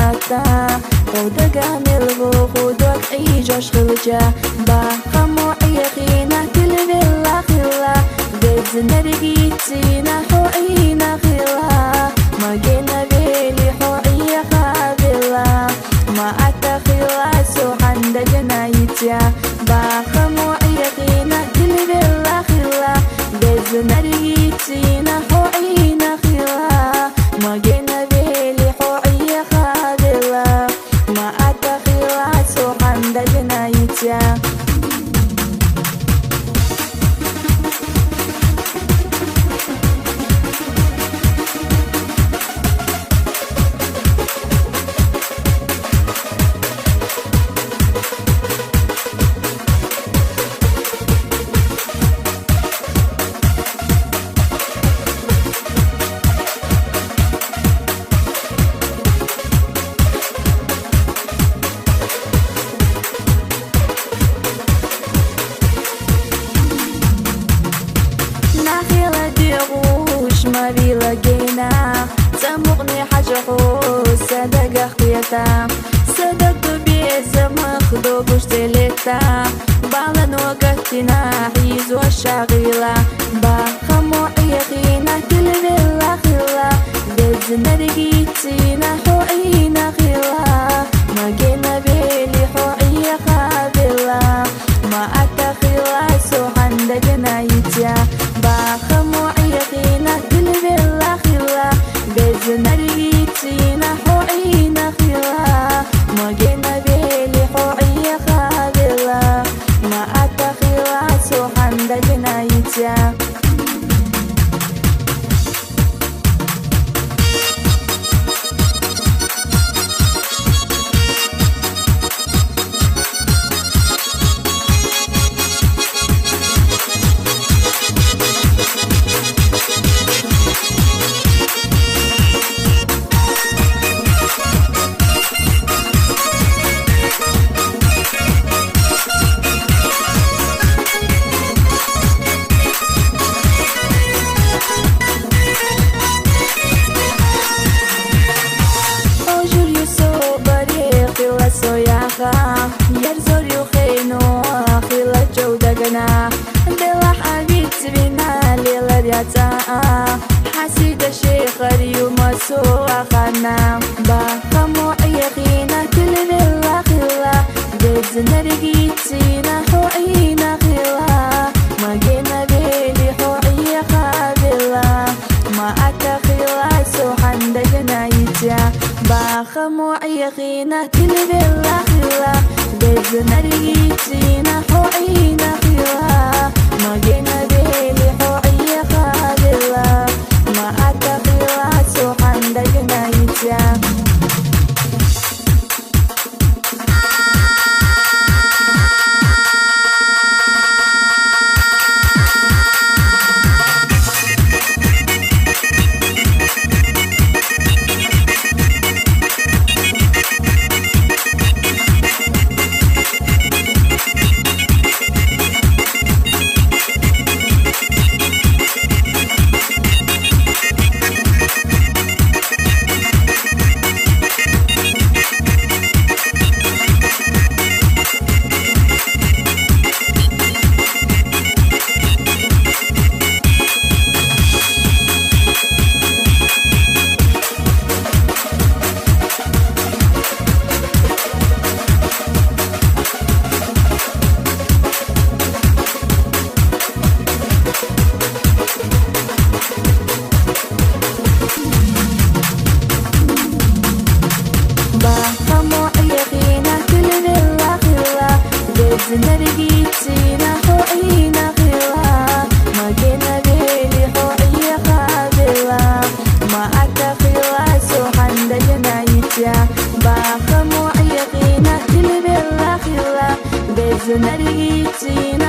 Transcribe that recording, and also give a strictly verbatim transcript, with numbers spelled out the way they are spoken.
Ата, хӀу дагамел ву хӀу дог Ӏижаш хилча, бахъа муӀихина тилвелла хила, безнаргицина хӀу гӀина хила, магена вели хӀу гӀехавела, ма ата хила сухӀан дагнаитя, бахъа муӀихина тилвелла хила, безнаргицина хӀу гӀина хила, магена вели хӀу гӀехавела, ма ата хила сухӀан дагнаитя. Нахила дегӀуш мавила гена, ца мукьни хӀяжа хӀу садагахъ диета, садаг ду беза мах догуш целета, балан ва гаттина хӀизва шагъила, бахъа муӀихина тилвелла хила, безнаргицина хӀу гӀина хила, магена вели хӀу гӀехавела, ма ата хила сухӀан дагнаитя, бахъа муӀихина тилвелла хила, безнаргицина хӀу гӀина хила, магена вели хӀу гӀехавела, ма ата хила сухӀан дагнаитя. Ожур юсо баре хила сояха, ярзор юхейно хила чов дагана, делахь авицвина лелар яца, хӀясида шехар юмасо ахана, бахъа муӀихина тилвелла хила, безнаргицина хӀу гӀина хила, магена вели хӀу гӀехавела, ма ата хила сухӀан дагнаитя, бахъа муӀихина тилвелла хила, безнаргицина хӀу гӀина хила, магена вели хӀу гӀехавела, ма ата хила сухӀан дагнаитя. Бахъа муӀихина тилвелла хила, безнаргицина хӀу гӀина хила, магена вели хӀу гӀехавела, ма ата хила сухӀан дагнаитя, бахъа муӀихина тилвелла хила, безнаргицина